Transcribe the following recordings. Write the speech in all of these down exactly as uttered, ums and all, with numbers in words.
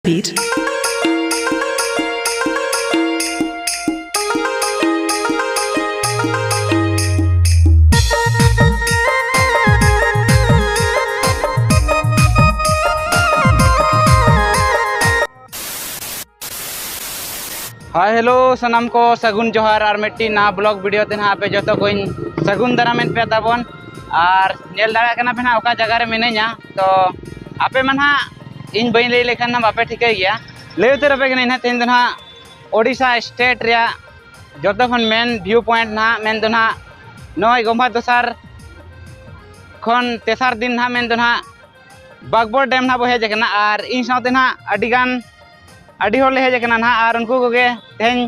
Beat. Hi hello ᱥᱟᱱᱟᱢ ᱠᱚ, ᱥᱟᱹᱜᱩᱱ ᱡᱚᱦᱟᱨ᱾ ᱟᱨ ᱢᱤᱫᱴᱤᱡ ᱱᱟᱣᱟ ᱵᱞᱚᱜ ᱵᱷᱤᱰᱤᱭᱳ ᱛᱮ ᱱᱟᱦᱟᱜ ᱟᱯᱮ ᱡᱚᱛᱚ ᱠᱚᱧ ᱥᱟᱹᱜᱩᱱ ᱫᱟᱨᱟᱢᱮᱫ ᱯᱮᱭᱟ ᱛᱟᱵᱚᱱ᱾ ᱟᱨ ᱧᱮᱞ ᱫᱟᱲᱮᱭᱟᱜ ᱠᱟᱱᱟ ᱯᱮ ᱱᱟᱦᱟᱜ ᱚᱠᱟ ᱡᱟᱭᱜᱟ ᱨᱮ ᱢᱤᱱᱟᱹᱧᱟ᱾ ᱛᱚ ᱟᱯᱮ ᱢᱟ ᱱᱟᱦᱟᱜ ᱤᱧ ᱵᱟᱹᱧ ᱞᱟᱹᱭ ᱞᱮᱠᱷᱟᱱ ᱱᱟᱦᱟᱜ ᱵᱟᱯᱮ ᱴᱷᱤᱠᱟᱹᱭ ᱜᱮᱭᱟ᱾ ᱞᱟᱹᱭ ᱩᱛᱟᱹᱨ ᱟᱯᱮ ᱠᱟᱹᱱᱟᱹᱧ ᱱᱟᱦᱟᱜ, ᱛᱮᱦᱮᱧ ᱫᱚ ᱱᱟᱦᱟᱜ ᱳᱰᱤᱥᱟ ᱥᱴᱮᱴ ᱨᱮᱭᱟᱜ ᱡᱚᱛᱚ ᱠᱷᱚᱱ ᱢᱮᱱ ᱵᱷᱤᱭᱩ ᱯᱚᱭᱮᱱᱴ ᱱᱟᱦᱟᱜ ᱢᱮᱱ ᱫᱚ ᱱᱟᱦᱟᱜ ᱱᱚᱜᱼᱚᱭ ᱜᱚᱢᱦᱟ ᱫᱚᱥᱟᱨ ᱠᱷᱚᱱ ᱛᱮᱥᱟᱨ ᱫᱤᱱ ᱱᱟᱦᱟᱜ ᱢᱮᱱ ᱫᱚ ᱱᱟᱦᱟᱜ ᱵᱟᱜᱽᱵᱚᱲ ᱰᱮᱢ ᱱᱟᱦᱟᱜ ᱵᱚ ᱦᱮᱡ ᱟᱠᱟᱱᱟ᱾ ᱟᱨ ᱤᱧ ᱥᱟᱶᱛᱮ ᱱᱟᱦᱟᱜ ᱟᱹᱰᱤ ᱜᱟᱱ, ᱟᱹᱰᱤ ᱦᱚᱲ ᱞᱮ ᱦᱮᱡ ᱟᱠᱟᱱᱟ ᱱᱟᱦᱟᱜ᱾ ᱟᱨ ᱩᱱᱠᱩ ᱠᱚᱜᱮ ᱛᱮᱦᱮᱧ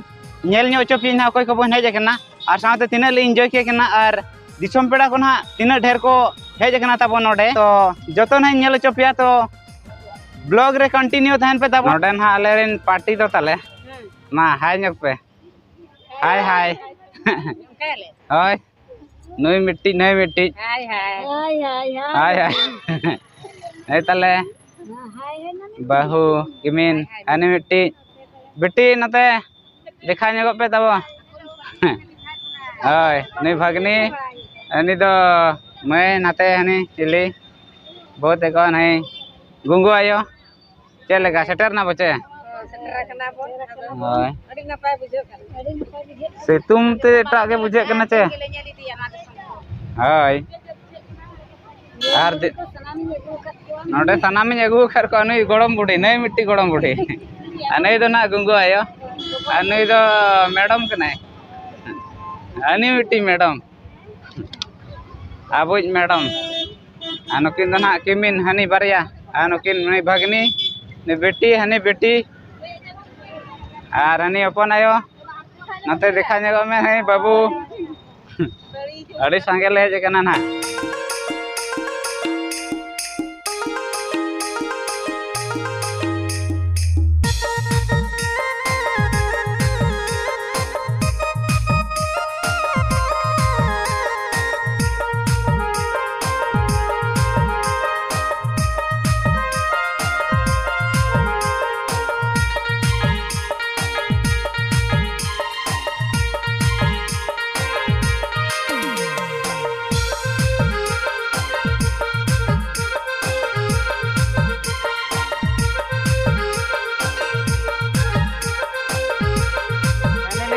ᱧᱮᱞ ᱧᱚᱜ ᱦᱚᱪᱚ ᱯᱮᱭᱟᱹᱧ ᱱᱟᱦᱟᱜ ᱚᱠᱚᱭ ᱠᱚᱵᱚᱱ ᱦᱮᱡ ᱟᱠᱟᱱᱟ, ᱟᱨ ᱥᱟᱶᱛᱮ ᱛᱤᱱᱟᱹᱜ ᱞᱮ ᱤᱱᱡᱚᱭ ᱠᱮᱫ ᱠᱟᱱᱟ, ᱟᱨ ᱫᱤᱥᱚᱢ ᱯᱮᱲᱟ ᱠᱚ ᱱᱟᱦᱟᱜ ᱛᱤᱱᱟᱹᱜ ᱰᱷᱮᱨ ᱠᱚ ᱦᱮᱡ ᱟᱠᱟᱱᱟ ᱛᱟᱵᱚᱱ ᱱᱚᱰᱮ᱾ ᱛᱚ ᱡᱚᱛᱚ ᱱᱟᱦᱟᱜ ᱤᱧ ᱧᱮᱞ ᱦᱚᱪᱚ ᱯᱮᱭᱟ᱾ ᱛᱚ ᱵᱞᱚᱜ ᱨᱮ ᱠᱚᱱᱴᱤᱱᱤᱭᱩ ᱛᱟᱦᱮᱱ ᱯᱮ ᱛᱟᱵᱚᱱ᱾ ᱱᱚᱰᱮ ᱱᱟᱦᱟᱜ ᱟᱞᱮᱨᱮᱱ ᱯᱟᱨᱴᱤ ᱫᱚ ᱛᱟᱞᱮ᱾ ᱢᱟ ᱦᱟᱭ ᱧᱚᱜ ᱯᱮ᱾ ᱦᱟᱭ ᱦᱟᱭ᱾ ᱦᱳᱭ᱾ ᱱᱩᱭ ᱢᱤᱫᱴᱤᱡ, ᱱᱩᱭ ᱢᱤᱫᱴᱤᱡ᱾ ᱦᱟᱭ ᱦᱟᱭ᱾ ᱦᱟᱭ ᱦᱟᱭ ᱦᱟᱭ᱾ ᱦᱟᱭ ᱦᱟᱭ᱾ ᱦᱮᱸ ᱛᱟᱦᱞᱮ᱾ ᱦᱟᱭ ᱦᱟᱭ ᱢᱟᱱᱮ? ᱵᱟᱹᱦᱩ ᱠᱤᱢᱤᱱ᱾ ᱦᱟᱭ ᱦᱟᱭ᱾ ᱦᱟᱹᱱᱤ ᱢᱤᱫᱴᱤᱡ᱾ ᱵᱤᱴᱤ ᱱᱚᱛᱮ ᱫᱮᱠᱷᱟ ᱧᱚᱜᱚᱜ ᱯᱮ ᱛᱟᱵᱚ᱾ ᱦᱳᱭ, ᱱᱩᱭ ᱵᱷᱟᱜᱽᱱᱤ᱾ ᱩᱱᱤ ᱫᱚ ᱢᱟᱹᱭ ᱱᱟᱛᱮ ᱦᱟᱹᱱᱤ ᱪᱤᱞᱤ᱾ ᱵᱚᱦᱩᱛ ᱮᱠᱚ ᱱᱩᱭ ᱜᱩᱝᱜᱩ ᱟᱭᱳ᱾ ᱪᱮᱫ ᱞᱮᱠᱟ, ᱥᱮᱴᱮᱨ ᱮᱱᱟ ᱵᱚ ᱪᱮ? ᱦᱚᱸ, ᱥᱮᱴᱮᱨ ᱟᱠᱟᱱᱟ ᱵᱚᱱ᱾ ᱟᱫᱚ ᱦᱳᱭ᱾ ᱟᱹᱰᱤ ᱱᱟᱯᱟᱭ ᱵᱩᱡᱷᱟᱹᱜ ᱠᱟᱱᱟ᱾ ᱥᱤᱛᱩᱝ ᱛᱮ ᱮᱴᱟᱜ ᱜᱮ ᱵᱩᱡᱷᱟᱹᱜ ᱠᱟᱱᱟ ᱪᱮ? ᱜᱮᱞᱮ ᱧᱮᱞ ᱤᱫᱤᱭᱟ ᱱᱚᱣᱟ ᱫᱤᱥᱚᱢ ᱠᱚ᱾ ᱦᱳᱭ᱾ ᱟᱨ ᱫᱤ-, ᱥᱟᱱᱟᱢᱤᱧ ᱟᱹᱜᱩ ᱟᱠᱟᱫ ᱠᱚᱣᱟ᱾ ᱱᱚᱰᱮ ᱥᱟᱱᱟᱢᱤᱧ ᱟᱹᱜᱩ ᱟᱠᱟᱫ ᱠᱚᱣᱟ, ᱱᱩᱭ ᱜᱚᱲᱚᱢ ᱵᱩᱰᱷᱤ, ᱱᱩᱭ ᱢᱤᱫᱴᱤᱡ ᱜᱚᱲᱚᱢ ᱵᱩᱰᱷᱤ᱾ ᱟᱨ ᱱᱩᱭ ᱫᱚ ᱱᱟᱦᱟᱜ ᱜᱩᱝᱜᱩ ᱟᱭᱳ᱾ ᱟᱨ ᱱᱩᱭ ᱫᱚ ᱢᱮᱰᱚᱢ ᱠᱟᱱᱟᱭ᱾ ᱦᱟᱹᱱᱤ ᱢᱤᱫᱴᱤᱡ ᱢᱮᱰᱚᱢ᱾ ᱟᱵᱚᱭᱤᱡ ᱢᱮᱰᱚᱢ᱾ ᱟᱨ ᱱᱩᱠᱤᱱ ᱫᱚ ᱱᱟᱦᱟᱜ ᱠᱤᱢᱤᱱ, ᱦᱟᱹᱱᱤ ᱵᱟᱨᱭᱟ᱾ ᱟᱨ ᱱᱩᱠᱤᱱ, ᱱᱩᱭ ᱵᱷᱟᱹᱜᱽᱱᱤ, ᱱᱩᱭ ᱵᱤᱴᱤ, ᱦᱟᱹᱱᱤ ᱵᱤᱴᱤ᱾ ᱟᱨ ᱦᱟᱹᱱᱤ ᱦᱚᱯᱚᱱ ᱟᱭᱳ᱾ ᱱᱚᱛᱮ ᱫᱮᱠᱷᱟ ᱧᱚᱜᱚᱜ ᱢᱮ, ᱦᱮᱸ ᱵᱟᱹᱵᱩ᱾ ᱟᱹᱰᱤ ᱥᱟᱸᱜᱮ ᱞᱮ ᱦᱮᱡ ᱟᱠᱟᱱᱟ ᱱᱟᱦᱟᱜ᱾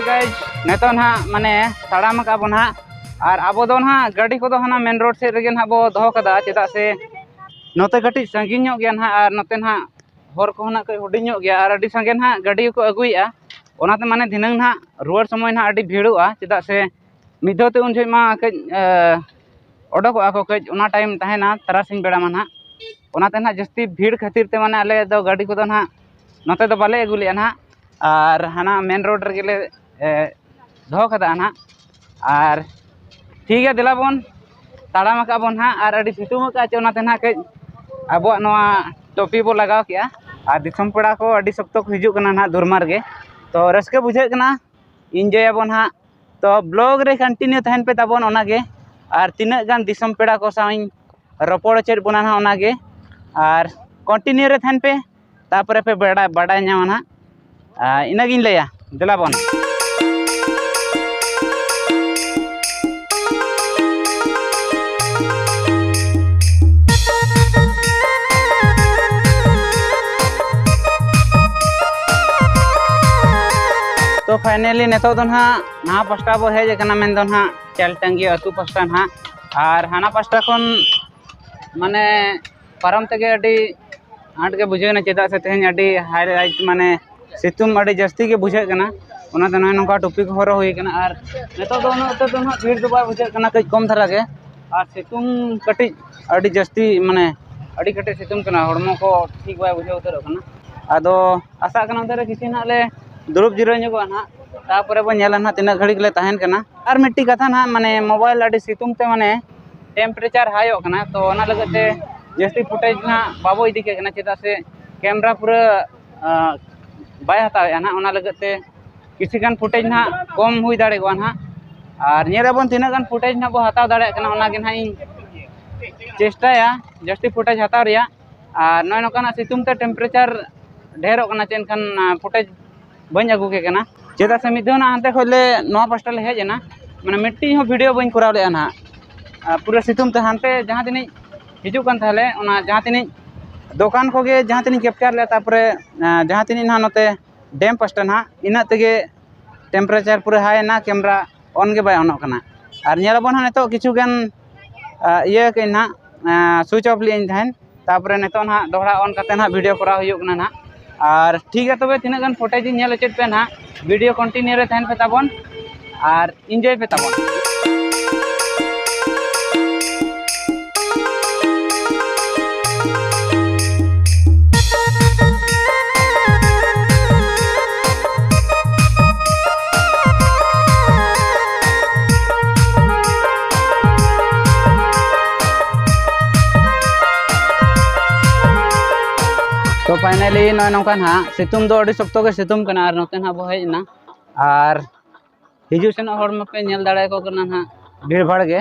Guys, ᱱᱤᱛᱚᱜ ᱱᱟᱦᱟᱜ ᱢᱟᱱᱮ ᱛᱟᱲᱟᱢ ᱟᱠᱟᱫ ᱵᱚᱱ ᱱᱟᱦᱟᱜ, ᱟᱨ ᱟᱵᱚ ᱫᱚ ᱱᱟᱦᱟᱜ ᱜᱟᱹᱰᱤ ᱠᱚᱫᱚ ᱦᱟᱱᱟ ᱢᱮᱱ ᱨᱳᱰ ᱥᱮᱫ ᱨᱮᱜᱮ ᱱᱟᱦᱟᱜ ᱵᱚ ᱫᱚᱦᱚ ᱠᱟᱫᱟ, ᱪᱮᱫᱟᱜ ᱥᱮ ᱱᱚᱛᱮ ᱠᱟᱹᱴᱤᱡ ᱥᱟᱺᱜᱤᱧ ᱧᱚᱜ ᱜᱮᱭᱟ ᱱᱟᱦᱟᱜ, ᱟᱨ ᱱᱚᱛᱮ ᱱᱟᱦᱟᱜ ᱦᱚᱨ ᱠᱚᱦᱚᱸ ᱱᱟᱦᱟᱜ ᱠᱟᱹᱡ ᱦᱩᱰᱤᱧ ᱧᱚᱜ ᱜᱮᱭᱟ, ᱟᱨ ᱟᱹᱰᱤ ᱥᱟᱸᱜᱮ ᱱᱟᱦᱟᱜ ᱜᱟᱹᱰᱤ ᱠᱚᱠᱚ ᱟᱹᱜᱩᱭᱮᱫᱼᱟ᱾ ᱚᱱᱟᱛᱮ ᱢᱟᱱᱮ ᱫᱷᱤᱱᱟᱹᱝ ᱱᱟᱦᱟᱜ ᱨᱩᱣᱟᱹᱲ ᱥᱚᱢᱚᱭ ᱱᱟᱦᱟᱜ ᱟᱹᱰᱤ ᱵᱷᱤᱲᱚᱜᱼᱟ, ᱪᱮᱫᱟᱜ ᱥᱮ ᱢᱤᱫ ᱫᱷᱟᱣ ᱛᱮ ᱩᱱ ᱡᱚᱦᱚᱜ ᱢᱟ ᱠᱟᱹᱡ, ᱮ, ᱚᱰᱚᱠᱚᱜᱼᱟ ᱠᱚ ᱠᱟᱹᱡ, ᱚᱱᱟ ᱴᱟᱭᱤᱢ ᱛᱟᱦᱮᱱᱟ ᱛᱟᱨᱟᱥᱤᱧ ᱵᱮᱲᱟ ᱢᱟ ᱱᱟᱦᱟᱜ᱾ ᱚᱱᱟᱛᱮ ᱱᱟᱦᱟᱜ ᱡᱟᱹᱥᱛᱤ ᱵᱷᱤᱲ ᱠᱷᱟᱹᱛᱤᱨ ᱛᱮ ᱢᱟᱱᱮ ᱟᱞᱮ ᱫᱚ ᱜᱟᱹᱰᱤ ᱠᱚᱫᱚ ᱱᱟᱦᱟᱜ ᱱᱚᱛᱮ ᱫᱚ ᱵᱟᱞᱮ ᱟᱹᱜᱩ ᱞᱮᱜᱼᱟ ᱱᱟᱦᱟᱜ, ᱟᱨ ᱦᱟᱱᱟ ᱢᱮᱱ ᱨᱳᱰ ᱨᱮᱜᱮ ᱞᱮ, ᱮ, ᱫᱚᱦᱚ ᱠᱟᱫᱟ ᱱᱟᱦᱟᱜ᱾ ᱟᱨ ᱴᱷᱤᱠ ᱜᱮᱭᱟ, ᱫᱮᱞᱟ ᱵᱚᱱ ᱛᱟᱲᱟᱢ ᱟᱠᱟᱫ ᱵᱚᱱ ᱱᱟᱦᱟᱜ, ᱟᱨ ᱟᱹᱰᱤ ᱥᱤᱛᱩᱝ ᱟᱠᱟᱫ ᱪᱮ, ᱚᱱᱟᱛᱮ ᱱᱟᱦᱟᱜ ᱠᱟᱹᱡ ᱟᱵᱚᱣᱟᱜ ᱱᱚᱣᱟ ᱴᱳᱯᱤ ᱵᱚ ᱞᱟᱜᱟᱣ ᱠᱮᱜᱼᱟ᱾ ᱟᱨ ᱫᱤᱥᱚᱢ ᱯᱮᱲᱟ ᱠᱚ ᱟᱹᱰᱤ ᱥᱚᱠᱛᱚ ᱠᱚ ᱦᱤᱡᱩᱜ ᱠᱟᱱᱟ ᱱᱟᱦᱟᱜ ᱫᱩᱨᱢᱟᱨ ᱜᱮ, ᱛᱚ ᱨᱟᱹᱥᱠᱟᱹ ᱵᱩᱡᱷᱟᱹᱜ ᱠᱟᱱᱟ᱾ Enjoy ᱟᱵᱚᱱ ᱦᱟᱸᱜ᱾ ᱛᱚ vlog ᱨᱮ continue ᱛᱟᱦᱮᱱ ᱯᱮ ᱛᱟᱵᱚᱱ ᱚᱱᱟᱜᱮ, ᱟᱨ ᱛᱤᱱᱟᱹᱜ ᱜᱟᱱ ᱫᱤᱥᱚᱢ ᱯᱮᱲᱟ ᱠᱚ ᱥᱟᱶ ᱤᱧ ᱨᱚᱯᱚᱲ ᱦᱚᱪᱚᱭᱮᱫ ᱵᱚᱱᱟ ᱱᱟᱦᱟᱜ ᱚᱱᱟᱜᱮ, ᱟᱨ continue ᱨᱮ ᱛᱟᱦᱮᱱ ᱯᱮ, ᱛᱟᱯᱚᱨᱮ ᱯᱮ ᱵᱟᱰᱟᱭ, ᱵᱟᱰᱟᱭ ᱧᱟᱢᱟ ᱱᱟᱦᱟᱜ᱾ ᱟᱨ ᱤᱱᱟᱹᱜᱤᱧ ᱞᱟᱹᱭᱟ, ᱫᱮᱞᱟ ᱵᱚᱱ᱾ ᱛᱚ finally ᱱᱤᱛᱚᱜ ᱫᱚ ᱱᱟᱦᱟᱜ ᱱᱟᱣᱟ ᱯᱟᱥᱴᱟ ᱵᱚ ᱦᱮᱡ ᱟᱠᱟᱱᱟ, ᱢᱮᱱᱫᱚ ᱱᱟᱦᱟᱜ ᱪᱟᱞᱴᱟᱝᱜᱤ ᱟᱹᱛᱩ ᱯᱟᱥᱴᱟ ᱱᱟᱦᱟᱜ᱾ ᱟᱨ ᱦᱟᱱᱟ ᱯᱟᱥᱴᱟ ᱠᱷᱚᱱ ᱢᱟᱱᱮ ᱯᱟᱨᱚᱢ ᱛᱮᱜᱮ ᱟᱹᱰᱤ ᱟᱸᱴ ᱜᱮ ᱵᱩᱡᱷᱟᱹᱣ ᱮᱱᱟ, ᱪᱮᱫᱟᱜ ᱥᱮ ᱛᱮᱦᱮᱧ ᱟᱹᱰᱤ high rise ᱢᱟᱱᱮ ᱥᱤᱛᱩᱝ ᱟᱹᱰᱤ ᱡᱟᱹᱥᱛᱤ ᱜᱮ ᱵᱩᱡᱷᱟᱹᱜ ᱠᱟᱱᱟ᱾ ᱚᱱᱟᱛᱮ ᱱᱚᱜᱼᱚᱭ ᱱᱚᱝᱠᱟ ᱴᱩᱯᱤ ᱠᱚ ᱦᱚᱨᱚᱜ ᱦᱩᱭ ᱠᱟᱱᱟ᱾ ᱟᱨ ᱱᱤᱛᱚᱜ ᱫᱚ ᱩᱱᱟᱹᱜ ᱩᱛᱟᱹᱨ ᱫᱚ ᱱᱟᱦᱟᱜ ᱵᱷᱤᱲ ᱫᱚ ᱵᱟᱭ ᱵᱩᱡᱷᱟᱹᱜ ᱠᱟᱱᱟ, ᱠᱟᱹᱡ ᱠᱚᱢ ᱫᱷᱟᱨᱟ ᱜᱮ᱾ ᱟᱨ ᱥᱤᱛᱩᱝ ᱠᱟᱹᱴᱤᱡ ᱟᱹᱰᱤ ᱡᱟᱹᱥᱛᱤ, ᱢᱟᱱᱮ ᱟᱹᱰᱤ ᱠᱟᱹᱴᱤᱡ ᱥᱤᱛᱩᱝ ᱠᱟᱱᱟ, ᱦᱚᱲᱢᱚ ᱠᱚ ᱴᱷᱤᱠ ᱵᱟᱭ ᱵᱩᱡᱷᱟᱹᱣ ᱩᱛᱟᱹᱨᱚᱜ ᱠᱟᱱᱟ᱾ ᱟᱫᱚ ᱟᱥᱟᱜ ᱠᱟᱱᱟ ᱚᱱᱛᱮ ᱨᱮ ᱠᱤᱪᱷᱩ ᱱᱟᱦᱟᱜ ᱞᱮ ᱫᱩᱲᱩᱵ ᱡᱤᱨᱟᱹᱣ ᱧᱚᱜᱚᱜᱼᱟ ᱱᱟᱦᱟᱜ, ᱛᱟᱨᱯᱚᱨᱮ ᱵᱚᱱ ᱧᱮᱞᱟ ᱱᱟᱦᱟᱜ ᱛᱤᱱᱟᱹᱜ ᱜᱷᱟᱹᱲᱤᱡ ᱞᱮ ᱛᱟᱦᱮᱱ ᱠᱟᱱᱟ᱾ ᱟᱨ ᱢᱤᱫᱴᱤᱡ ᱠᱟᱛᱷᱟ ᱱᱟᱦᱟᱜ, ᱢᱟᱱᱮ mobile ᱟᱹᱰᱤ ᱥᱤᱛᱩᱝ ᱛᱮ ᱢᱟᱱᱮ temperature ᱦᱟᱭᱚᱜ ᱠᱟᱱᱟ, ᱛᱚ ᱚᱱᱟ ᱞᱟᱹᱜᱤᱫ ᱛᱮ ᱡᱟᱹᱥᱛᱤ footage ᱱᱟᱦᱟᱜ ᱵᱟᱵᱚ ᱤᱫᱤ ᱠᱟᱜ ᱠᱟᱱᱟ, ᱪᱮᱫᱟᱜ ᱥᱮ camera ᱯᱩᱨᱟᱹ, ᱟᱸ, ᱵᱟᱭ ᱦᱟᱛᱟᱣᱮᱫᱼᱟ ᱱᱟᱦᱟᱜ᱾ ᱚᱱᱟ ᱞᱟᱹᱜᱤᱫ ᱛᱮ ᱠᱤᱪᱷᱩ ᱜᱟᱱ footage ᱱᱟᱦᱟᱜ ᱠᱚᱢ ᱦᱩᱭ ᱫᱟᱲᱮᱭᱟᱜᱼᱟ ᱱᱟᱦᱟᱜ, ᱟᱨ ᱧᱮᱞ ᱟᱵᱚᱱ ᱛᱤᱱᱟᱹᱜ ᱜᱟᱱ footage ᱱᱟᱦᱟᱜ ᱵᱚ ᱦᱟᱛᱟᱣ ᱫᱟᱲᱮᱭᱟᱜ ᱠᱟᱱᱟ, ᱚᱱᱟ ᱜᱮ ᱱᱟᱦᱟᱜ ᱤᱧ ᱪᱮᱥᱴᱟᱭᱟ ᱡᱟᱹᱥᱛᱤ footage ᱦᱟᱛᱟᱣ ᱨᱮᱭᱟᱜ᱾ ᱟᱨ ᱱᱚᱜᱼᱚᱭ ᱱᱚᱝᱠᱟᱱᱟᱜ ᱥᱤᱛᱩᱝ ᱛᱮ temperature ᱰᱷᱮᱨᱚᱜ ᱠᱟᱱᱟ, ᱪᱮ ᱮᱱᱠᱷᱟᱱ, ᱟᱸ, footage ᱵᱟᱹᱧ ᱟᱹᱜᱩ ᱠᱮ ᱠᱟᱱᱟ, ᱪᱮᱫᱟᱜ ᱥᱮ ᱢᱤᱫ ᱫᱷᱟᱣ ᱱᱟᱜ ᱦᱟᱱᱛᱮ ᱠᱷᱚᱡ ᱞᱮ ᱱᱚᱣᱟ ᱯᱟᱥᱴᱟ ᱞᱮ ᱦᱮᱡ ᱮᱱᱟ, ᱢᱟᱱᱮ ᱢᱤᱫᱴᱤᱡ ᱦᱚᱸ video ᱵᱟᱹᱧ ᱠᱚᱨᱟᱣ ᱞᱮᱜᱼᱟ ᱱᱟᱦᱟᱜ, ᱟᱨ ᱯᱩᱨᱟᱹ ᱥᱤᱛᱩᱝ ᱛᱮ᱾ ᱦᱟᱱᱛᱮ ᱡᱟᱦᱟᱸ ᱛᱤᱱᱟᱹᱜ ᱦᱤᱡᱩᱜ ᱠᱟᱱ ᱛᱟᱦᱮᱸᱞᱮ, ᱚᱱᱟ ᱡᱟᱦᱟᱸ ᱛᱤᱱᱟᱹᱜ ᱫᱚᱠᱟᱱ ᱠᱚᱜᱮ ᱡᱟᱦᱟᱸ ᱛᱤᱱᱟᱹᱜ capture ᱞᱮᱫᱼᱟ, ᱛᱟᱨᱯᱚᱨᱮ, ᱟᱸ, ᱡᱟᱦᱟᱸ ᱛᱤᱱᱟᱹᱜ ᱱᱟᱦᱟᱜ ᱱᱚᱛᱮ dam ᱯᱟᱥᱴᱟ ᱱᱟᱦᱟᱜ, ᱤᱱᱟᱹᱜ ᱛᱮᱜᱮ ᱴᱮᱢᱯᱟᱨᱮᱪᱟᱨ ᱯᱩᱨᱟᱹ ᱦᱟᱭ ᱮᱱᱟ, ᱠᱮᱢᱮᱨᱟ ᱚᱱ ᱜᱮ ᱵᱟᱭ ᱚᱱᱚᱜ ᱠᱟᱱᱟ᱾ ᱟᱨ ᱧᱮᱞ ᱟᱵᱚᱱ ᱦᱟᱸᱜ ᱱᱤᱛᱚᱜ ᱠᱤᱪᱷᱩ ᱜᱟᱱ, ᱟ, ᱤᱭᱟᱹ ᱠᱟᱜ ᱟᱹᱧ ᱦᱟᱸᱜ, ᱟ, ᱥᱩᱭᱤᱪ ᱚᱯᱷ ᱞᱮᱜ ᱟᱹᱧ ᱛᱟᱦᱮᱸᱫ, ᱛᱟᱨᱯᱚᱨᱮ ᱱᱤᱛᱚᱜ ᱱᱟᱦᱟᱜ ᱫᱚᱦᱲᱟ ᱚᱱ ᱠᱟᱛᱮ ᱱᱟᱦᱟᱜ ᱵᱷᱤᱰᱤᱭᱳ ᱠᱚᱨᱟᱣ ᱦᱩᱭᱩᱜ ᱠᱟᱱᱟ ᱱᱟᱦᱟᱜ᱾ ᱟᱨ ᱴᱷᱤᱠ ᱜᱮᱭᱟ, ᱛᱚᱵᱮ ᱛᱤᱱᱟᱹᱜ ᱜᱟᱱ ᱯᱷᱩᱴᱮᱡᱽ ᱤᱧ ᱧᱮᱞ ᱦᱚᱪᱚᱭᱮᱫ ᱯᱮᱭᱟ ᱱᱟᱦᱟᱜ, ᱵᱷᱤᱰᱤᱭᱳ ᱠᱚᱱᱴᱤᱱᱤᱭᱩ ᱨᱮ ᱛᱟᱦᱮᱱ ᱯᱮ ᱛᱟᱵᱚᱱ ᱟᱨ ᱤᱱᱡᱚᱭ ᱯᱮ ᱛᱟᱵᱚᱱ᱾ ᱛᱚ finally ᱱᱚᱜᱼᱚᱭ ᱱᱚᱝᱠᱟ ᱱᱟᱦᱟᱜ ᱥᱤᱛᱩᱝ ᱫᱚ ᱟᱹᱰᱤ ᱥᱚᱠᱛᱚ ᱜᱮ ᱥᱤᱛᱩᱝ ᱠᱟᱱᱟ, ᱟᱨ ᱱᱚᱛᱮ ᱱᱟᱦᱟᱜ ᱵᱚ ᱦᱮᱡ ᱮᱱᱟ, ᱟᱨ ᱦᱤᱡᱩᱜ ᱥᱮᱱᱚᱜ ᱦᱚᱲ ᱢᱟᱯᱮ ᱧᱮᱞ ᱫᱟᱲᱮᱭᱟᱠᱚ ᱠᱟᱱᱟ ᱱᱟᱦᱟᱜ ᱵᱷᱤᱲ ᱵᱷᱟᱲ ᱜᱮ᱾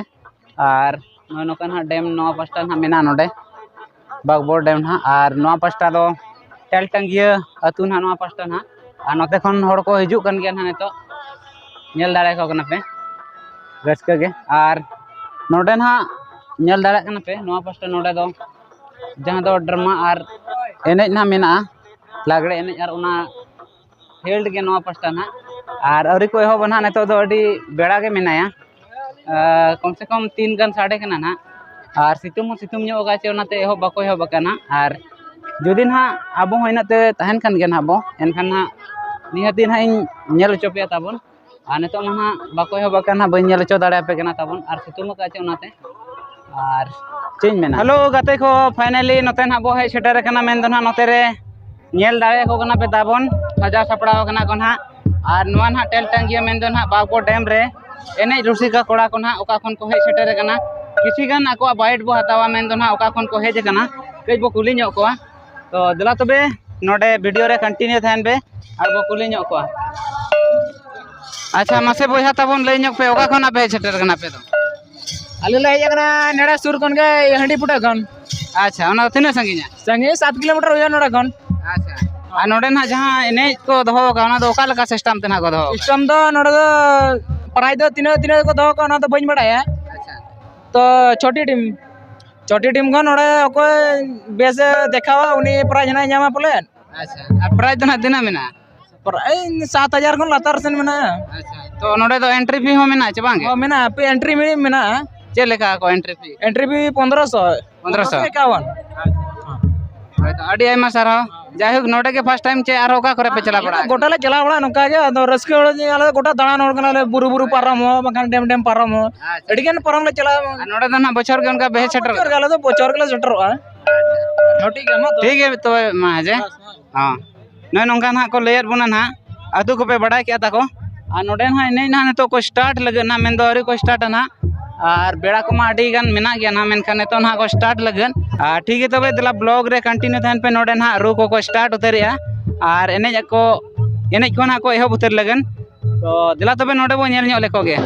ᱟᱨ ᱱᱚᱜᱼᱚᱭ ᱱᱚᱝᱠᱟ ᱱᱟᱦᱟᱜ ᱰᱮᱢ ᱱᱚᱣᱟ ᱯᱟᱥᱴᱟ ᱱᱟᱦᱟᱜ ᱢᱮᱱᱟᱜᱼᱟ ᱱᱚᱰᱮ, ᱵᱟᱜᱽᱵᱚᱲ ᱰᱮᱢ ᱱᱟᱦᱟᱜ, ᱟᱨ ᱱᱚᱣᱟ ᱯᱟᱥᱴᱟ ᱫᱚ ᱴᱮᱞᱴᱟᱝᱜᱤᱭᱟᱹ ᱟᱹᱛᱩ ᱱᱟᱦᱟᱜ ᱱᱚᱣᱟ ᱯᱟᱥᱴᱟ ᱱᱟᱦᱟᱜ᱾ ᱟᱨ ᱱᱚᱛᱮ ᱠᱷᱚᱱ ᱦᱚᱲ ᱠᱚ ᱦᱤᱡᱩᱜ ᱠᱟᱱ ᱜᱮᱭᱟ ᱱᱟᱦᱟᱜ ᱱᱤᱛᱚᱜ, ᱧᱮᱞ ᱫᱟᱲᱮᱭᱟᱠᱚ ᱠᱟᱱᱟ ᱯᱮ ᱨᱟᱹᱥᱠᱟᱹ ᱜᱮ᱾ ᱟᱨ ᱱᱚᱰᱮ ᱱᱟᱦᱟᱜ ᱧᱮᱞ ᱫᱟᱲᱮᱭᱟᱜ ᱠᱟᱱᱟ ᱯᱮ ᱱᱚᱣᱟ ᱯᱟᱥᱴᱟ, ᱱᱚᱰᱮ ᱫᱚ ᱡᱟᱦᱟᱸ ᱫᱚ ᱰᱨᱟᱢᱟ ᱟᱨ ᱮᱱᱮᱡ ᱱᱟᱦᱟᱜ ᱢᱮᱱᱟᱜᱼᱟ, ᱞᱟᱜᱽᱲᱮ ᱮᱱᱮᱡ, ᱟᱨ ᱚᱱᱟ ᱦᱮᱞᱰ ᱜᱮ ᱱᱚᱣᱟ ᱯᱟᱥᱴᱟ ᱱᱟᱦᱟᱜ᱾ ᱟᱨ ᱟᱹᱣᱨᱤ ᱠᱚ ᱮᱦᱚᱵᱟ ᱱᱟᱦᱟᱜ, ᱱᱤᱛᱚᱜ ᱫᱚ ᱟᱹᱰᱤ ᱵᱮᱲᱟ ᱜᱮ ᱢᱮᱱᱟᱭᱟ᱾ ᱟᱨ ᱠᱚᱢ ᱥᱮ ᱠᱚᱢ ᱛᱤᱱ ᱜᱟᱱ ᱥᱟᱰᱮ ᱠᱟᱱᱟ ᱱᱟᱦᱟᱜ, ᱟᱨ ᱥᱤᱛᱩᱝ ᱦᱚᱸ ᱥᱤᱛᱩᱝ ᱧᱚᱜ ᱟᱠᱟᱫ ᱪᱮ ᱚᱱᱟᱛᱮ ᱮᱦᱚᱵ ᱵᱟᱠᱚ ᱮᱦᱚᱵ ᱟᱠᱟᱱᱟ᱾ ᱟᱨ ᱡᱩᱫᱤ ᱱᱟᱦᱟᱜ ᱟᱵᱚ ᱦᱚᱸ ᱤᱱᱟᱹᱜ ᱛᱮ ᱛᱟᱦᱮᱱ ᱠᱷᱟᱱ ᱜᱮ ᱱᱟᱦᱟᱜ ᱵᱚ, ᱮᱱᱠᱷᱟᱱ ᱱᱟᱦᱟᱜ ᱱᱤᱦᱟᱹᱛᱤ ᱱᱟᱦᱟᱜ ᱤᱧ ᱧᱮᱞ ᱦᱚᱪᱚ ᱯᱮᱭᱟ ᱛᱟᱵᱚᱱ᱾ ᱟᱨ ᱱᱤᱛᱚᱜ ᱢᱟ ᱱᱟᱦᱟᱜ ᱵᱟᱠᱚ ᱮᱦᱚᱵ ᱟᱠᱟᱱᱟ, ᱵᱟᱹᱧ ᱧᱮᱞ ᱦᱚᱪᱚ ᱫᱟᱲᱮᱭᱟᱯᱮ ᱠᱟᱱᱟ ᱛᱟᱵᱚᱱ, ᱟᱨ ᱥᱤᱛᱩᱝ ᱟᱠᱟᱫ ᱪᱮ ᱚᱱᱟᱛᱮ᱾ ᱟᱨ ᱪᱮᱫ ᱤᱧ ᱢᱮᱱᱟ? ᱦᱮᱞᱳ ᱜᱟᱛᱮ ᱠᱚ, finally ᱱᱚᱛᱮ ᱱᱟᱦᱟᱜ ᱵᱚ ᱦᱮᱡ ᱥᱮᱴᱮᱨ ᱟᱠᱟᱱᱟ, ᱢᱮᱱᱫᱚ ᱱᱟᱦᱟᱜ ᱱᱚᱛᱮ ᱨᱮ ᱧᱮᱞ ᱫᱟᱲᱮᱭᱟᱠᱚ ᱠᱟᱱᱟ ᱯᱮ ᱛᱟᱵᱚᱱ, ᱥᱟᱡᱟᱣ ᱥᱟᱯᱲᱟᱣ ᱟᱠᱟᱱᱟ ᱠᱚ ᱱᱟᱦᱟᱜ᱾ ᱟᱨ ᱱᱚᱣᱟ ᱱᱟᱦᱟᱜ ᱴᱮᱞᱴᱟᱝᱜᱤᱭᱟᱹ ᱢᱮᱱᱫᱚ ᱱᱟᱦᱟᱜ ᱵᱟᱜᱽᱵᱚᱲ ᱰᱮᱢ ᱨᱮ ᱮᱱᱮᱡ ᱨᱩᱥᱤᱠᱟ ᱠᱚᱲᱟ ᱠᱚ ᱱᱟᱦᱟᱜ ᱚᱠᱟ ᱠᱷᱚᱱ ᱠᱚ ᱦᱮᱡ ᱥᱮᱴᱮᱨ ᱟᱠᱟᱱᱟ᱾ ᱠᱤᱪᱷᱤ ᱜᱟᱱ ᱟᱠᱚᱣᱟᱜ ᱵᱟᱭᱤᱴ ᱵᱚ ᱦᱟᱛᱟᱣᱟ, ᱢᱮᱱᱫᱚ ᱱᱟᱦᱟᱜ ᱚᱠᱟ ᱠᱷᱚᱱ ᱠᱚ ᱦᱮᱡ ᱟᱠᱟᱱᱟ, ᱠᱟᱹᱡ ᱵᱚ ᱠᱩᱞᱤ ᱧᱚᱜ ᱠᱚᱣᱟ᱾ ᱛᱚ ᱫᱮᱞᱟ ᱛᱚᱵᱮ ᱱᱚᱰᱮ ᱵᱷᱤᱰᱤᱭᱳ ᱨᱮ ᱠᱚᱱᱴᱤᱱᱤᱭᱩ ᱛᱟᱦᱮᱱ ᱯᱮ, ᱟᱨ ᱵᱚ ᱠᱩᱞᱤ ᱧᱚᱜ ᱠᱚᱣᱟ᱾ ᱟᱪᱪᱷᱟ, ᱢᱟᱥᱮ ᱵᱚᱭᱦᱟ ᱛᱟᱵᱚᱱ ᱞᱟᱹᱭ ᱧᱚᱜ ᱯᱮ, ᱚᱠᱟ ᱠᱷᱚᱱ ᱟᱯᱮ ᱦᱮᱡ ᱥᱮᱴᱮᱨ ᱟᱠᱟᱱᱟ ᱟᱯᱮ ᱫᱚ? ᱟᱞᱮ ᱞᱮ ᱦᱮᱡ ᱟᱠᱟᱱᱟ ᱱᱮᱰᱟ ᱥᱩᱨ ᱠᱷᱚᱱ ᱜᱮ, ᱦᱟᱺᱰᱤ ᱯᱩᱴᱟᱹ ᱠᱷᱚᱱ᱾ ᱟᱪᱪᱷᱟ, ᱚᱱᱟ ᱫᱚ ᱛᱤᱱᱟᱹᱜ ᱥᱟᱺᱜᱤᱧᱟ? ᱥᱟᱺᱜᱤᱧ ᱥᱟᱛ ᱠᱤᱞᱳᱢᱤᱴᱟᱨ ᱦᱩᱭᱩᱜᱼᱟ ᱱᱚᱰᱮ ᱠᱷᱚᱱ᱾ ᱟᱪᱪᱷᱟ, ᱟᱨ ᱱᱚᱰᱮ ᱱᱟᱦᱟᱜ ᱡᱟᱦᱟᱸ ᱮᱱᱮᱡ ᱠᱚ ᱫᱚᱦᱚ ᱟᱠᱟᱫᱼᱟ, ᱚᱱᱟ ᱫᱚ ᱚᱠᱟ ᱞᱮᱠᱟ ᱥᱤᱥᱴᱮᱢ ᱛᱮ ᱱᱟᱦᱟᱜ ᱠᱚ ᱫᱚᱦᱚ ᱟᱠᱟᱫᱼᱟ? ᱥᱤᱥᱴᱮᱢ ᱫᱚ ᱱᱚᱰᱮ ᱫᱚ ᱯᱨᱟᱭᱤᱡᱽ ᱫᱚ ᱛᱤᱱᱟᱹᱜ ᱛᱤᱱᱟᱹᱜ ᱠᱚ ᱫᱚᱦᱚ ᱠᱟᱜᱼᱟ, ᱚᱱᱟ ᱫᱚ ᱵᱟᱹᱧ ᱵᱟᱲᱟᱭᱟ᱾ ᱟᱪᱪᱷᱟ᱾ ᱛᱚ ᱪᱷᱚᱴᱤ ᱴᱤᱢ, ᱪᱷᱚᱴᱤ ᱴᱤᱢ ᱠᱷᱚᱱ ᱱᱚᱰᱮ ᱚᱠᱚᱭ ᱵᱮᱥ ᱮ ᱫᱮᱠᱷᱟᱣᱟ, ᱩᱱᱤ ᱯᱨᱟᱭᱤᱡᱽ ᱱᱟᱦᱟᱜ ᱧᱟᱢᱟ ᱯᱟᱞᱮᱱ᱾ ᱟᱪᱪᱷᱟ, ᱟᱨ ᱯᱨᱟᱭᱤᱡᱽ ᱫᱚ ᱱᱟᱦᱟᱜ ᱛᱤᱱᱟᱹᱜ ᱢᱮᱱᱟᱜᱼᱟ? ᱯᱨᱟᱭ ᱥᱟᱛ ᱦᱟᱡᱟᱨ ᱠᱷᱚᱱ ᱞᱟᱛᱟᱨ ᱥᱮᱱ ᱢᱮᱱᱟᱜᱼᱟ᱾ ᱟᱪᱪᱷᱟ, ᱛᱚ ᱱᱚᱰᱮ ᱫᱚ entry fee ᱦᱚᱸ ᱢᱮᱱᱟᱜᱼᱟ ᱪᱮ ᱵᱟᱝ ᱜᱮ? ᱦᱚᱸ, ᱢᱮᱱᱟᱜᱼᱟ, ᱯᱮ entry fee ᱢᱮᱱᱟᱜᱼᱟ᱾ ᱪᱮᱫ ᱞᱮᱠᱟ ᱠᱚ entry fee? Entry fee ᱯᱚᱱᱫᱽᱨᱚᱥᱚ᱾ ᱯᱚᱱᱫᱽᱨᱚᱥᱚ᱾ ᱮᱠᱟᱣᱟᱱ᱾ ᱦᱳᱭ, ᱛᱚ ᱟᱹᱰᱤ ᱟᱭᱢᱟ ᱥᱟᱨᱦᱟᱣ᱾ ᱡᱟᱭᱦᱳᱠ, ᱱᱚᱰᱮ ᱜᱮ first time ᱪᱮ ᱟᱨᱦᱚᱸ ᱚᱠᱟ ᱠᱚᱨᱮ ᱯᱮ ᱪᱟᱞᱟᱣ ᱵᱟᱲᱟ ᱜᱚᱴᱟ ᱞᱮ ᱪᱟᱞᱟᱣ ᱵᱟᱲᱟᱜᱼᱟ ᱱᱚᱝᱠᱟ ᱜᱮ, ᱟᱫᱚ ᱨᱟᱹᱥᱠᱟᱹ ᱦᱚᱲ ᱡᱮ ᱟᱞᱮ ᱫᱚ ᱜᱚᱴᱟ ᱫᱟᱬᱟᱱ ᱦᱚᱲ ᱠᱟᱱᱟᱞᱮ, ᱵᱩᱨᱩ ᱵᱩᱨᱩ ᱯᱟᱨᱚᱢ ᱦᱚᱸ, ᱵᱟᱝᱠᱷᱟᱱ ᱰᱮᱢ ᱰᱮᱢ ᱯᱟᱨᱚᱢ ᱦᱚᱸ᱾ ᱟᱪᱪᱷᱟ᱾ ᱟᱹᱰᱤ ᱜᱟᱱ ᱯᱟᱨᱚᱢ ᱞᱮ ᱪᱟᱞᱟᱜᱼᱟ᱾ ᱟᱨ ᱱᱚᱰᱮ ᱫᱚ ᱱᱟᱦᱟᱜ ᱵᱚᱪᱷᱚᱨ ᱜᱮ ᱚᱱᱠᱟ ᱯᱮ ᱦᱮᱡ ᱥᱮᱴᱮᱨᱚᱜ ᱵᱚᱪᱷᱚᱨ ᱜᱮ ᱠᱟᱱᱟ? ᱟᱞᱮ ᱫᱚ ᱵᱚᱪᱷᱚᱨ ᱜᱮᱞᱮ ᱥᱮᱴᱮᱨᱚᱜᱼᱟ᱾ ᱦᱚᱸ, ᱴᱷᱤᱠ ᱜᱮᱭᱟ, ᱢᱟ ᱛᱚᱵᱮ᱾ ᱴᱷᱤᱠ ᱜᱮᱭᱟ, ᱛᱚᱵᱮ ᱢᱟ ᱦᱮᱸ ᱡᱮ᱾ ᱦᱚᱸ᱾ ᱱᱚᱜᱼᱚᱭ ᱱᱚᱝᱠᱟ ᱱᱟᱦᱟᱜ ᱠᱚ ᱞᱟᱹᱭᱟᱫ ᱵᱚᱱᱟ ᱱᱟᱦᱟᱜ, ᱟᱹᱛᱩ ᱠᱚᱯᱮ ᱵᱟᱰᱟᱭ ᱠᱮᱜᱼᱟ ᱛᱟᱠᱚ᱾ ᱟᱨ ᱱᱚᱰᱮ ᱱᱟᱦᱟᱜ ᱮᱱᱮᱡ ᱱᱟᱦᱟᱜ ᱱᱤᱛᱚᱜ ᱠᱚ start ᱞᱟᱹᱜᱤᱫ ᱱᱟᱦᱟᱜ, ᱢᱮᱱᱫᱚ ᱟᱹᱣᱨᱤ ᱠᱚ startᱟ ᱱᱟᱦᱟᱜ᱾ ᱟᱨ ᱵᱮᱲᱟ ᱠᱚᱢᱟ ᱟᱹᱰᱤ ᱜᱟᱱ ᱢᱮᱱᱟᱜ ᱜᱮᱭᱟ ᱱᱟᱦᱟᱜ, ᱢᱮᱱᱠᱷᱟᱱ ᱱᱤᱛᱚᱜ ᱱᱟᱦᱟᱜ ᱠᱚ start ᱞᱟᱹᱜᱤᱫ᱾ ᱟᱨ ᱴᱷᱤᱠ ᱜᱮᱭᱟ, ᱛᱚᱵᱮ ᱫᱮᱞᱟ vlog ᱨᱮ continue ᱛᱟᱦᱮᱱ ᱯᱮ᱾ ᱱᱚᱰᱮ ᱱᱟᱦᱟᱜ ᱨᱩ ᱠᱚᱠᱚ start ᱩᱛᱟᱹᱨᱮᱜᱼᱟ ᱟᱨ ᱮᱱᱮᱡ ᱟᱠᱚ, ᱮᱱᱮᱡ ᱠᱚ ᱱᱟᱦᱟᱜ ᱠᱚ ᱮᱦᱚᱵ ᱩᱛᱟᱹᱨ ᱞᱟᱹᱜᱤᱫ᱾ ᱛᱚ ᱫᱮᱞᱟ ᱛᱚᱵᱮ ᱱᱚᱰᱮ ᱵᱚᱱ ᱧᱮᱞ ᱧᱚᱜ ᱞᱮᱠᱚ ᱜᱮ᱾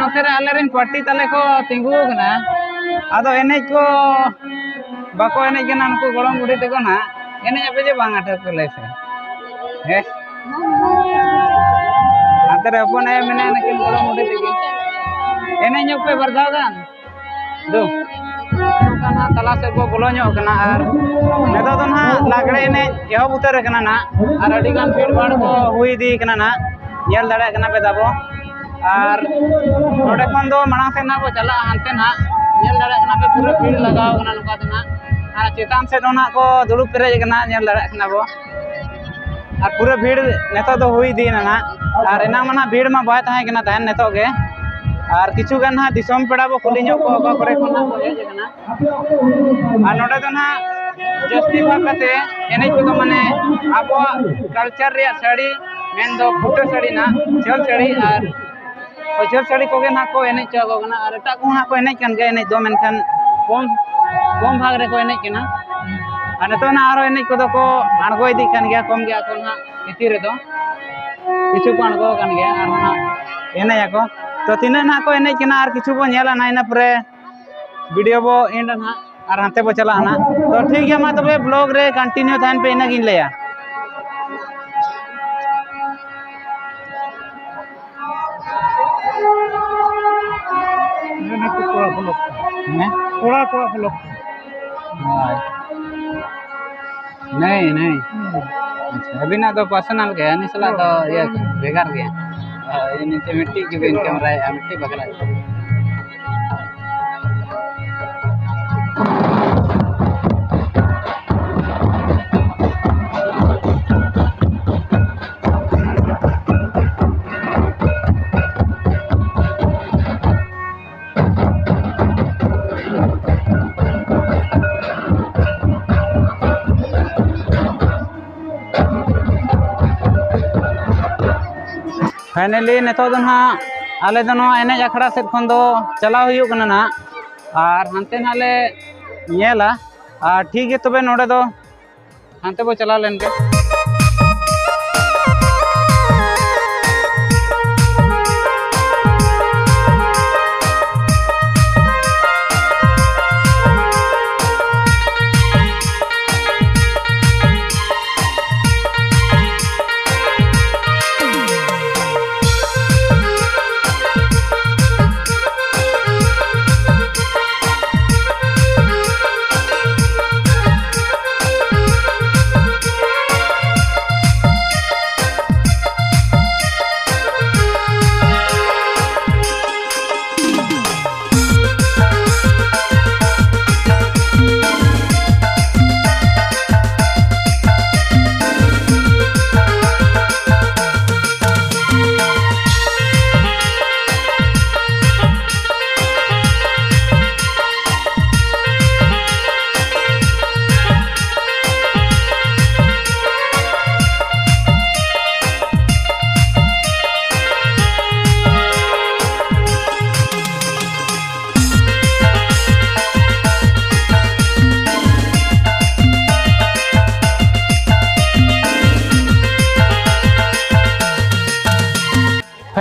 ᱱᱚᱛᱮ ᱨᱮ ᱟᱞᱮᱨᱮᱱ ᱯᱟᱨᱴᱤ ᱛᱟᱞᱮ ᱠᱚ ᱛᱤᱸᱜᱩ ᱟᱠᱟᱱᱟ, ᱟᱫᱚ ᱮᱱᱮᱡ ᱠᱚ ᱵᱟᱠᱚ ᱮᱱᱮᱡ ᱠᱟᱱᱟ ᱱᱩᱠᱩ ᱜᱚᱲᱚᱢ ᱵᱩᱰᱷᱤ ᱛᱟᱠᱚ ᱱᱟᱦᱟᱜ᱾ ᱮᱱᱮᱡ ᱟᱯᱮ ᱡᱮ ᱵᱟᱝ ᱟᱴᱷᱟᱨᱚ ᱠᱚ ᱞᱟᱹᱭ ᱯᱮ? ᱦᱮᱸ? ᱦᱟᱱᱛᱮ ᱨᱮ ᱦᱚᱯᱚᱱ ᱟᱭᱳ ᱢᱮᱱᱟᱭᱟ, ᱱᱩᱠᱤᱱ ᱜᱚᱲᱚᱢ ᱵᱩᱰᱷᱤ ᱛᱟᱹᱠᱤᱱ᱾ ᱮᱱᱮᱡ ᱧᱚᱜ ᱯᱮ ᱵᱟᱨ ᱫᱷᱟᱣ ᱜᱟᱱ᱾ ᱫᱩ᱾ ᱱᱚᱝᱠᱟ ᱱᱟᱦᱟᱜ ᱛᱟᱞᱟ ᱥᱮᱫ ᱵᱚ ᱵᱚᱞᱚ ᱧᱚᱜ ᱠᱟᱱᱟ ᱟᱨ ᱱᱤᱛᱚᱜ ᱫᱚ ᱱᱟᱦᱟᱜ ᱞᱟᱜᱽᱲᱮ ᱮᱱᱮᱡ ᱮᱦᱚᱵ ᱩᱛᱟᱹᱨ ᱟᱠᱟᱱᱟ ᱱᱟᱦᱟᱜ ᱟᱨ ᱟᱹᱰᱤ ᱜᱟᱱ ᱵᱷᱤᱲ ᱵᱷᱟᱲ ᱠᱚ ᱦᱩᱭ ᱤᱫᱤ ᱠᱟᱱᱟ ᱱᱟᱦᱟᱜ᱾ ᱧᱮᱞ ᱫᱟᱲᱮᱭᱟᱜ ᱠᱟᱱᱟ ᱯᱮ ᱛᱟᱵᱚ᱾ ᱟᱨ ᱱᱚᱰᱮ ᱠᱷᱚᱱ ᱫᱚ ᱢᱟᱲᱟᱝ ᱥᱮᱫ ᱱᱟᱦᱟᱜ ᱵᱚ ᱪᱟᱞᱟᱜᱼᱟ, ᱦᱟᱱᱛᱮ ᱱᱟᱦᱟᱜ ᱧᱮᱞ ᱫᱟᱲᱮᱭᱟᱜ ᱠᱟᱱᱟ ᱯᱮ ᱯᱩᱨᱟᱹ ᱵᱷᱤᱲ ᱞᱟᱜᱟᱣ ᱠᱟᱱᱟ ᱱᱚᱝᱠᱟ ᱫᱚ ᱱᱟᱦᱟᱜ᱾ ᱟᱨ ᱪᱮᱛᱟᱱ ᱥᱮᱫ ᱦᱚᱸ ᱱᱟᱦᱟᱜ ᱠᱚ ᱫᱩᱲᱩᱵ ᱯᱮᱨᱮᱡ ᱟᱠᱟᱱᱟ, ᱧᱮᱞ ᱫᱟᱲᱮᱭᱟᱜ ᱠᱟᱱᱟ ᱵᱚ᱾ ᱟᱨ ᱯᱩᱨᱟᱹ ᱵᱷᱤᱲ ᱱᱤᱛᱚᱜ ᱫᱚ ᱦᱩᱭ ᱤᱫᱤᱭᱮᱱᱟ ᱱᱟᱦᱟᱜ᱾ ᱟᱨ ᱮᱱᱟᱝ ᱢᱟ ᱱᱟᱦᱟᱜ ᱵᱷᱤᱲ ᱢᱟ ᱵᱟᱭ ᱛᱟᱦᱮᱸ ᱠᱟᱱᱟ ᱛᱟᱦᱮᱱ, ᱱᱤᱛᱚᱜ ᱜᱮ᱾ ᱟᱨ ᱠᱤᱪᱷᱩ ᱜᱟᱱ ᱱᱟᱦᱟᱜ ᱫᱤᱥᱚᱢ ᱯᱮᱲᱟ ᱵᱚ ᱠᱩᱞᱤ ᱧᱚᱜ ᱠᱚᱣᱟ, ᱚᱠᱟ ᱠᱚᱨᱮ ᱠᱷᱚᱱ ᱱᱟᱦᱟᱜ ᱠᱚ ᱦᱮᱡ ᱟᱠᱟᱱᱟ᱾ ᱟᱨ ᱱᱚᱰᱮ ᱫᱚ ᱱᱟᱦᱟᱜ ᱡᱟᱹᱥᱛᱤ ᱵᱷᱟᱜᱽ ᱠᱟᱛᱮ ᱮᱱᱮᱡ ᱠᱚᱫᱚ ᱢᱟᱱᱮ ᱟᱵᱚᱣᱟᱜ ᱠᱟᱞᱪᱟᱨ ᱨᱮᱭᱟᱜ ᱥᱟᱹᱲᱤ, ᱢᱮᱱᱫᱚ ᱯᱷᱩᱴᱟᱹ ᱥᱟᱹᱲᱤ ᱱᱟᱦᱟᱜ, ᱡᱷᱟᱹᱞ ᱥᱟᱹᱲᱤ ᱟᱨ ᱦᱳᱭ, ᱡᱷᱟᱹᱞ ᱥᱟᱹᱲᱤ ᱠᱚᱜᱮ ᱱᱟᱦᱟᱜ ᱠᱚ ᱮᱱᱮᱡ ᱦᱚᱪᱚ ᱟᱠᱚ ᱠᱟᱱᱟ ᱟᱨ ᱮᱴᱟᱜ ᱠᱚᱦᱚᱸ ᱱᱟᱦᱟᱜ ᱠᱚ ᱮᱱᱮᱡ ᱠᱟᱱ ᱜᱮᱭᱟ ᱮᱱᱮᱡ ᱫᱚ, ᱢᱮᱱᱠᱷᱟᱱ ᱠᱚᱢ, ᱠᱚᱢ ᱵᱷᱟᱜᱽ ᱨᱮᱠᱚ ᱮᱱᱮᱡ ᱠᱟᱱᱟ᱾ ᱟᱨ ᱱᱤᱛᱚᱜ ᱱᱟᱦᱟᱜ ᱟᱨᱦᱚᱸ ᱮᱱᱮᱡ ᱠᱚᱫᱚ ᱠᱚ ᱟᱬᱜᱚ ᱤᱫᱤᱜ ᱠᱟᱱ ᱜᱮᱭᱟ, ᱠᱚᱢ ᱜᱮᱭᱟ ᱠᱚ ᱱᱟᱦᱟᱜ ᱵᱷᱤᱛᱤᱨ ᱨᱮᱫᱚ, ᱠᱤᱪᱷᱩ ᱠᱚ ᱟᱬᱜᱚ ᱟᱠᱟᱱ ᱜᱮᱭᱟ ᱟᱨ ᱱᱟᱦᱟᱜ ᱮᱱᱮᱡ ᱟᱠᱚ᱾ ᱛᱚ, ᱛᱤᱱᱟᱹᱜ ᱱᱟᱦᱟᱜ ᱠᱚ ᱮᱱᱮᱡ ᱠᱟᱱᱟ ᱟᱨ ᱠᱤᱪᱷᱩ ᱵᱚᱱ ᱧᱮᱞᱟ ᱱᱟᱦᱟᱜ, ᱤᱱᱟᱹ ᱯᱚᱨᱮ ᱵᱷᱤᱰᱤᱭᱳ ᱵᱚ ᱮᱱᱰᱟ ᱱᱟᱦᱟᱜ ᱟᱨ ᱦᱟᱱᱛᱮ ᱵᱚ ᱪᱟᱞᱟᱜᱼᱟ ᱱᱟᱦᱟᱜ᱾ ᱛᱚ, ᱴᱷᱤᱠ ᱜᱮᱭᱟ, ᱢᱟ ᱛᱚᱵᱮ ᱵᱞᱚᱜ ᱨᱮ ᱠᱚᱱᱴᱤᱱᱤᱭᱩ ᱛᱟᱦᱮᱱ ᱯᱮ, ᱤᱱᱟᱹᱜᱤᱧ ᱞᱟᱹᱭᱟ᱾ ᱢᱮᱱᱟᱠᱚ ᱠᱚᱲᱟ ᱵᱞᱚᱠ᱾ ᱦᱮᱸ? ᱠᱚᱲᱟ ᱠᱚᱣᱟᱜ ᱵᱞᱚᱠ᱾ ᱦᱳᱭ᱾ ᱱᱟᱹᱭ, ᱱᱟᱹᱭ᱾ ᱦᱩᱸ᱾ ᱟᱪᱪᱷᱟ, ᱟᱹᱵᱤᱱᱟᱜ ᱫᱚ ᱯᱟᱨᱥᱚᱱᱟᱞ ᱜᱮ, ᱩᱱᱤ ᱥᱟᱞᱟᱜ ᱫᱚ ᱤᱭᱟᱹ ᱵᱷᱮᱜᱟᱨ ᱜᱮᱭᱟ᱾ ᱦᱳᱭ, ᱱᱤᱛᱚᱜ ᱢᱤᱫᱴᱤᱡ ᱜᱮᱵᱤᱱ ᱠᱮᱢᱮᱨᱟᱭᱮᱫᱼᱟ, ᱢᱤᱫᱴᱤᱡ ᱵᱟᱠᱷᱨᱟ ᱜᱮ᱾ ᱯᱷᱟᱭᱱᱟᱞᱤ ᱱᱤᱛᱚᱜ ᱫᱚ ᱱᱟᱦᱟᱜ ᱟᱞᱮ ᱫᱚ ᱱᱚᱣᱟ ᱮᱱᱮᱡ ᱟᱠᱷᱲᱟ ᱥᱮᱫ ᱠᱷᱚᱱ ᱫᱚ ᱪᱟᱞᱟᱣ ᱦᱩᱭᱩᱜ ᱠᱟᱱᱟ ᱱᱟᱦᱟᱜ, ᱟᱨ ᱦᱟᱱᱛᱮ ᱱᱟᱦᱟᱜ ᱞᱮ ᱧᱮᱞᱟ᱾ ᱟᱨ ᱴᱷᱤᱠ ᱜᱮ ᱛᱚᱵᱮ, ᱱᱚᱰᱮ ᱫᱚ ᱦᱟᱱᱛᱮ ᱵᱚ ᱪᱟᱞᱟᱣ ᱞᱮᱱ ᱜᱮ᱾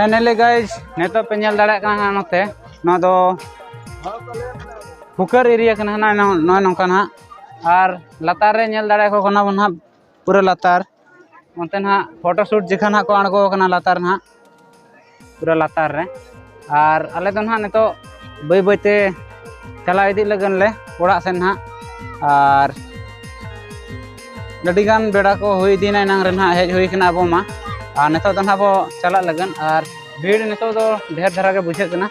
Finally guys, ᱱᱤᱛᱚᱜ ᱯᱮ ᱧᱮᱞ ᱫᱟᱲᱮᱭᱟᱜ ᱠᱟᱱᱟ ᱦᱟᱸᱜ ᱱᱚᱛᱮ, ᱱᱚᱣᱟ ᱫᱚ ᱯᱩᱠᱟᱹᱨ ᱮᱨᱤᱭᱟ ᱠᱟᱱᱟ ᱦᱟᱸᱜ, ᱱᱚᱜᱼᱚᱭ ᱱᱚᱝᱠᱟ ᱦᱟᱸᱜ᱾ ᱟᱨ ᱞᱟᱛᱟᱨ ᱨᱮ ᱧᱮᱞ ᱫᱟᱲᱮᱭᱟᱠᱚ ᱠᱟᱱᱟ ᱵᱚᱱ ᱦᱟᱸᱜ, ᱯᱩᱨᱟᱹ ᱞᱟᱛᱟᱨ᱾ ᱚᱱᱛᱮ ᱱᱟᱦᱟᱜ ᱯᱷᱳᱴᱳ ᱥᱩᱴ ᱡᱚᱠᱷᱚᱱ ᱦᱟᱸᱜ ᱠᱚ ᱟᱬᱜᱚ ᱟᱠᱟᱱᱟ ᱞᱟᱛᱟᱨ ᱱᱟᱦᱟᱜ, ᱯᱩᱨᱟᱹ ᱞᱟᱛᱟᱨ ᱨᱮ᱾ ᱟᱨ ᱟᱞᱮ ᱫᱚ ᱱᱟᱦᱟᱜ ᱱᱤᱛᱚᱜ ᱵᱟᱹᱭ ᱵᱟᱹᱭ ᱛᱮ ᱪᱟᱞᱟᱣ ᱤᱫᱤᱜ ᱞᱟᱹᱜᱤᱫ ᱞᱮ ᱚᱲᱟᱜ ᱥᱮᱱ ᱱᱟᱦᱟᱜ᱾ ᱟᱨ ᱟᱹᱰᱤ ᱜᱟᱱ ᱵᱮᱲᱟ ᱠᱚ ᱦᱩᱭ ᱤᱫᱤᱭᱮᱱᱟ, ᱮᱱᱟᱝ ᱨᱮ ᱱᱟᱦᱟᱜ ᱦᱮᱡ ᱦᱩᱭ ᱠᱟᱱᱟ ᱟᱵᱚ ᱢᱟ᱾ ᱟᱨ ᱱᱤᱛᱚᱜ ᱫᱚ ᱱᱟᱦᱟᱜ ᱵᱚ ᱪᱟᱞᱟᱜ ᱞᱟᱹᱜᱤᱫ᱾ ᱟᱨ ᱵᱷᱤᱲ ᱱᱤᱛᱚᱜ ᱫᱚ ᱰᱷᱮᱨ ᱫᱷᱟᱨᱟ ᱜᱮ ᱵᱩᱡᱷᱟᱹᱜ ᱠᱟᱱᱟ᱾